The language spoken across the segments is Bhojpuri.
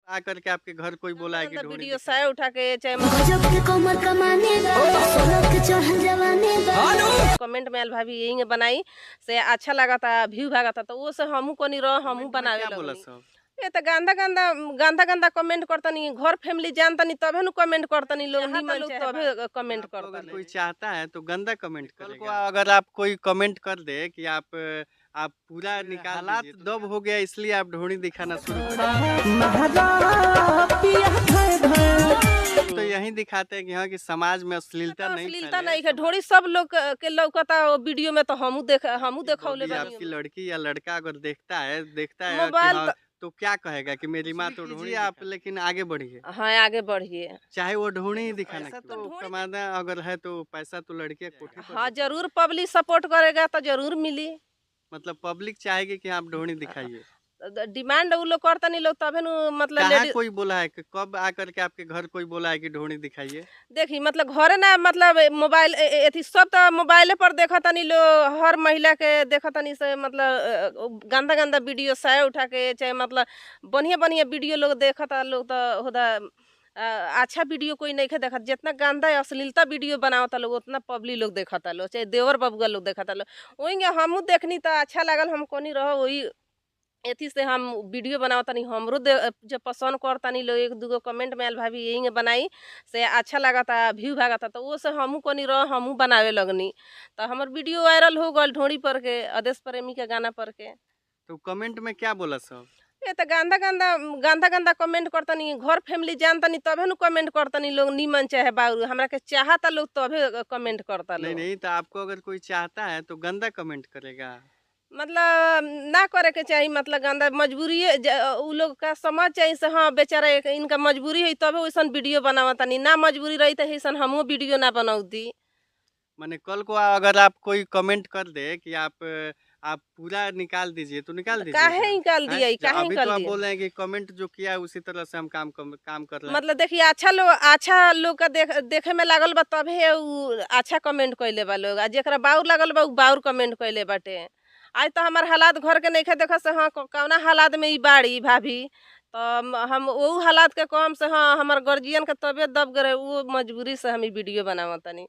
आकर के आपके घर कोई बोला है कि ढोड़ी वीडियो साय उठा के चाहे गजब के कमर कमाने बा, सोलह के चढ़ल जवानी बा। कमेंट में आयल भाभी यही बनाई से अच्छा लागता, व्यू भागता, तो वो से हमहू कोनी रह हमहू कमेंट में बनावे क्या बोला लगनी। सब? ये तो गंदा गंदा गंदा गंदा कमेंट करतनी, घर फैमिली जानतनी तबे नु कमेंट करतनी लोग, निमन लोग तबे कमेंट आपको अगर करतनी। कोई चाहता है तो गंदा कमेंट करेगा। अगर आप कोई कमेंट कर दे कि आप पूरा निकाल, हालात दब हो गया इसलिए आप ढोड़ी दिखाना शुरू कर तो यही दिखाते हैं कि हाँ कि समाज में अश्लीलता नहीं अश्लीलता फैले। नहीं है, ढोड़ी सब लोग के लौकता वीडियो में, तो हमहू देख हमहू देखौले यदि बानी। आपकी लड़की या लड़का अगर देखता है देखता है कि मोबाइल हाँ, तो क्या कहेगा कि मेरी माँ तो ढोड़ी, आप लेकिन आगे बढ़िए, हाँ आगे बढ़िए, चाहे वो ढोड़ी ही दिखाना पैसा क्यों तो ना। ढोड़ी कमाना अगर है तो पैसा तो लड़के कोठी पर हाँ जरूर पब्लिक सपोर्ट करेगा तो जरूर मिली। मतलब पब्लिक चाहेगी कि आप ढोड़ी दिखाइए, डिमांड उ लोग करतनी लोग तबे नु मतलब कहाँ लेडीज कोई बोला है कि कब आकर के आपके घर कोई बोला है कि ढोड़ी दिखाइए? देखी मतलब घरे ना मतलब मोबाइल अथी सब तो मोबाइले पर देखतनी लोग, हर महिला के देखतनी से मतलब गंदा गंदा वीडियो साय उठा के चाहे मतलब बढ़िया बढ़िया वीडियो लोग देखता लोग, तो होदा अच्छा वीडियो कोई नहीं देखत, जितना गंदा अश्लीलता वीडियो बनावता लोग उतना पब्लिक लोग देखता लोग, चाहे देवर बबुआ लोग देखता लोग। वही हमहू देखनी तो अच्छा लागल, हम कोनी रहो वही एथी से हम वीडियो बनावतनी, हमरो जब पसंद करतनी लोग, एक दूगो कमेंट में आयल भाभी यही बनाई से अच्छा लागता, व्यू भागता, तो वो से हमहू कोनी रह हमहू बनावे लगनी, तो हमर वीडियो वायरल हो गल ढोड़ी पर के, अदेश प्रेमी के गाना पर के। तो कमेंट में क्या बोला सब? ये तो गंदा गंदा गंदा गंदा कमेंट करतनी, घर फैमिली जानतनी तबे नु कमेंट करतनी लोग, निमन चाहे बाउर, हमरा के चाहता लोग तबे कमेंट करता नहीं लोग। नहीं, तो आपको अगर कोई चाहता है तो गंदा कमेंट करेगा, मतलब ना करे के चाही, मतलब गंदा मजबूरी उ लोग का समझ चाहिए से हाँ बेचारा इनका मजबूरी है तबे वैसन वीडियो बनावतनी, ना मजबूरी रही तो ऐसन हमहू वीडियो ना बनौती। माने कल को अगर आप कोई कमेंट कर दे कि आप पूरा निकाल दीजिए तो निकाल दीजिए। काहे निकाल हैं? दिया, काहे अभी निकाल तो आप दिया? बोल रहे हैं कि कमेंट जो किया है उसी तरह से हम काम काम कर रहे हैं। मतलब देखिए अच्छा लोग का देखे में लागल बा तबे उ अच्छा कमेंट कैले बा लोग, आ जेकरा बाउर लागल बा उ बाउर कमेंट कैले बाटे। आज तो हमार हालात घर के नइखे देखत से हाँ कौना हालात में ई बाड़ी भाभी, तो हम वही हालात के कम से हाँ हमार गर्जियन के तबियत दब गए, वो मजबूरी से हम ई वीडियो बनावतनी।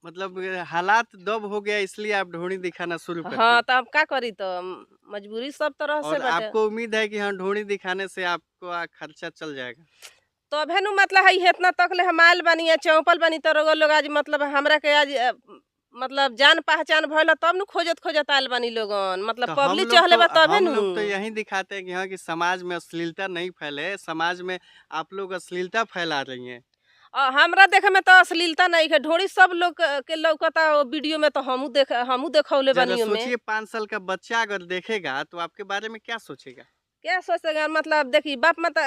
मतलब हालात दब हो गया इसलिए आप ढोड़ी दिखाना शुरू कर हाँ तो अब का करी, तो मजबूरी सब तरह से और बाटे। आपको उम्मीद है कि हाँ ढोड़ी दिखाने से आपको खर्चा चल जाएगा? तबे नु मतलब है इतना तक ले हम आयल बानी या चौपल बानी, तो रोग लोग आज मतलब हमरा के आज मतलब जान पहचान भइल तब नु खोजत खोजत आयल बानी लोगन, मतलब तो हम पब्लिक लोग चहले बा तो तबे हम नु। लोग तो यही दिखाते हैं कि हाँ कि समाज में अश्लीलता नहीं फैले, समाज में आप लोग अश्लीलता फैला रही हैं। हमरा देखे में तो अश्लीलता नहीं है, ढोड़ी सब लोग के लौकता वीडियो में, तो हमहू देख हमहू देखौले बानी। सोचिए 5 साल का बच्चा अगर देखेगा तो आपके बारे में क्या सोचेगा? क्या सोचेगा मतलब देखी बाप मत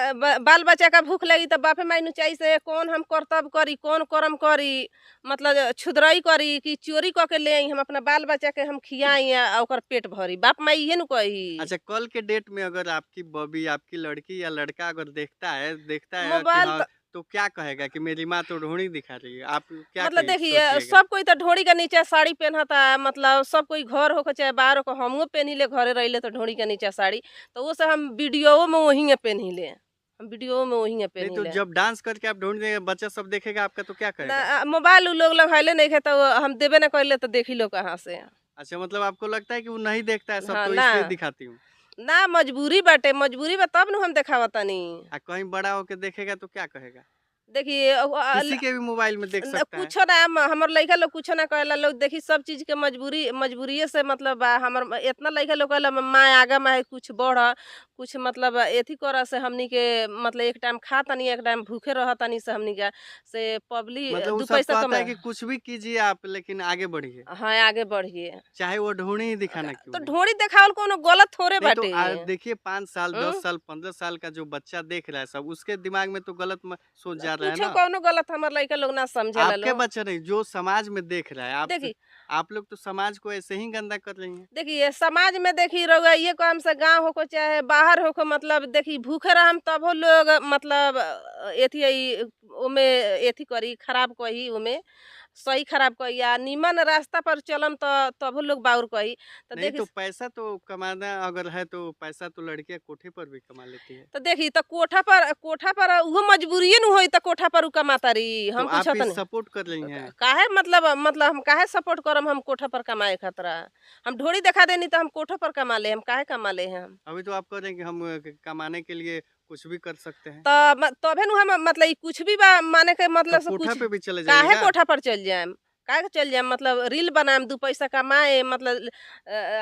बाल बच्चा का भूख लगी तो बापे माई नु चाहिए से कौन हम कर्तव्य करी, कौन कर्म करी, मतलब छुदरई करी कि चोरी कऽ के ले आई हम अपना बाल बच्चा के हम खियाई आ ओकर पेट भरी, बाप माई इहे नु कही। अच्छा कल के डेट में अगर आपकी बबी आपकी लड़की या लड़का अगर देखता है देखता है मोबाइल कि हाँ, तो क्या कहेगा कि मेरी माँ तो ढोड़ी दिखा रही है? आप क्या मतलब देखिए सब कोई तो ढोड़ी के नीचे साड़ी पहनता, मतलब सब कोई घर होके चाहे बाहर होके, हमहू पहनिले घरे रहिले तो ढोड़ी के नीचे साड़ी, तो वो सब हम वीडियो में वही पहनिले, हम वीडियो में वही पहनिले। तो जब डांस करके आप ढूंढ देंगे बच्चा सब देखेगा आपका तो क्या कहेगा? मोबाइल उ लोग लगैले नहीं है तो हम देबे ना करले तो देखी लो कहाँ से। अच्छा मतलब आपको लगता है कि वो नहीं देखता है सब, हाँ, तो इसलिए दिखाती हूँ ना, मजबूरी बाटे, मजबूरी बा तब न हम देखावतनी। आ कहीं बड़ा होके देखेगा तो क्या कहेगा? देखिए किसी के भी मोबाइल में देख सकता है। कुछो ना, हमर लइका लोग कुछो ना कहेला लोग, देखी सब चीज के मजबूरी मजबूरिये से मतलब हमर इतना लइका लोग कहेला माँ आगा माँ कुछ बढ़ कुछ मतलब एथी कर से हमनी के मतलब एक टाइम खा तनी एक टाइम भूखे रह तनी से हमनी के से पब्लिक मतलब दू पैसा कमा है कि कुछ भी कीजिए आप लेकिन आगे बढ़िए। हाँ आगे बढ़िए, चाहे वो ढोड़ी ही दिखाना क्यों तो ढोड़ी देखावल कोनो गलत थोड़े बाटे। तो देखिए 5 साल 10 साल 15 साल का जो बच्चा देख रहा है सब उसके दिमाग में तो गलत सोच जा रहा है ना। कोनो गलत हमर लइका लोग ना समझेला, आपके बच्चा नहीं जो समाज में देख रहा है। आप देखी आप लोग तो समाज को ऐसे ही गंदा कर रही हैं। देखिए समाज में देखी रहुआ ये काम से गांव होको चाहे बाहर होको, मतलब देखी भूखे रहम तबो लोग मतलब एथी ओमे एथी करी खराब कही, ओमे सही खराब कही आ निमन रास्ता पर चलम त तबो लोग बाउर कही। त नहीं देखी तो पैसा तो कमाना अगर है तो पैसा तो लड़कियां कोठे पर भी कमा लेती है। त देखी त कोठा पर उहो मजबूरिये नु होई त कोठा पर उ कमातारी। तो हम आप पूछत इस नहीं। सपोर्ट कर रही हैं? काहे मतलब हम काहे सपोर्ट करम हम कोठा पर कमाए खतरा? हम ढोरी देखा देनी त हम कोठो पर कमा ले हम, काहे कमा ले हम? अभी तो आप कह रहे हैं कि हम कमाने के लिए कुछ भी कर सकते हैं। त तबे नु हम मतलब ई कुछ भी बा माने के तो मतलब से कोठा कुछ पे भी चले काहे जाइएगा? कोठा पर चल जाएम? काहे के चल जाएम? मतलब रील बनाएम, 2 पैसा कमाए, मतलब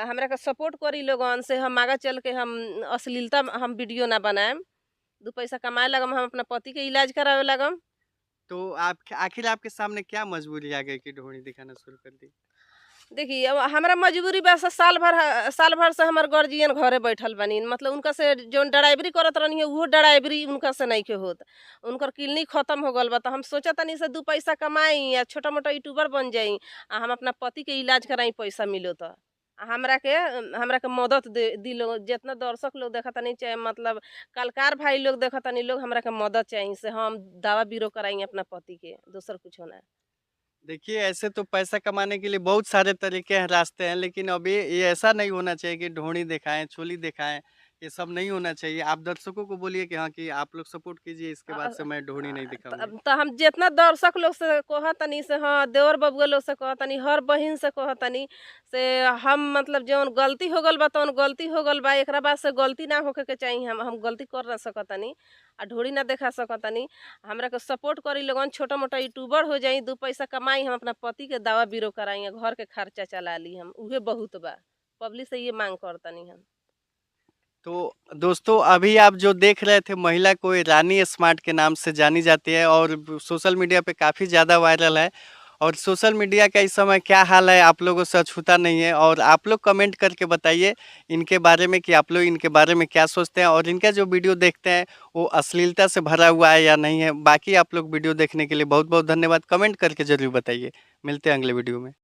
हमरा के सपोर्ट करी लोगन से हम आगा चल के हम अश्लीलता हम वीडियो ना बनाएम। 2 पैसा कमाए लगम, हम अपना पति के इलाज करावे लगम। तो आप आखिर आपके सामने क्या मजबूरी आ गई कि ढोरी दिखाना शुरू कर दी? देखिए, अब हमरा मजबूरी बा से साल भर से हमर गर्जियन घरे बैठल बानी। मतलब उनका से जौन ड्राइवरी करत रहनी उहो ड्राइवरी उनका से नइखे होत। उनकर किडनी खत्म हो गल बा। त हम सोचतानी से 2 पैसा कमाई आ छोटा मोटा यूट्यूबर बन जाई आ हम अपना पति के इलाज कराई, पैसा मिलो त। आ हमरा के मदद दे दी लोग, जितना दर्शक लोग देखतानी चाहे मतलब कलाकार भाई लोग देखतानी लोग, हमरा के मदद चाही से हम दवा बीरो कराई अपना पति के, दोसर कुछो ना। देखिए, ऐसे तो पैसा कमाने के लिए बहुत सारे तरीके हैं, रास्ते हैं, लेकिन अभी ये ऐसा नहीं होना चाहिए कि ढोरी दिखाएं, चोली दिखाएं, ये सब नहीं होना चाहिए। आप दर्शकों को बोलिए कि हाँ, कि आप लोग सपोर्ट कीजिए, इसके बाद से मैं ढोरी नहीं दिखाऊंगी। त हम जितना दर्शक लोग से कहतनी से, हाँ, देवर बबुआ लोग से कहतनी, हर बहिन से कहतनी से हम मतलब जौन गलती हो गल बा तौन गलती हो गल बा, एकरा बाद से गलती ना होखे के चाही। हम गलती कर ना सकतनी आ ढोरी ना देखा सकतनी। हमरा के सपोर्ट करी लोगन, छोटा मोटा यूट्यूबर हो जाई, 2 पैसा कमाई, हम अपना पति के दवा बीरो कराई आ घर के खर्चा चला ली हम, उहे बहुत बा। पब्लिक से ये मांग करतनी हम। तो दोस्तों, अभी आप जो देख रहे थे महिला को, ये रानी स्मार्ट के नाम से जानी जाती है और सोशल मीडिया पे काफ़ी ज़्यादा वायरल है और सोशल मीडिया का इस समय क्या हाल है, आप लोगों से अछूता नहीं है। और आप लोग कमेंट करके बताइए इनके बारे में कि आप लोग इनके बारे में क्या सोचते हैं और इनका जो वीडियो देखते हैं वो अश्लीलता से भरा हुआ है या नहीं है। बाकी आप लोग वीडियो देखने के लिए बहुत बहुत धन्यवाद। कमेंट करके ज़रूर बताइए। मिलते हैं अगले वीडियो में।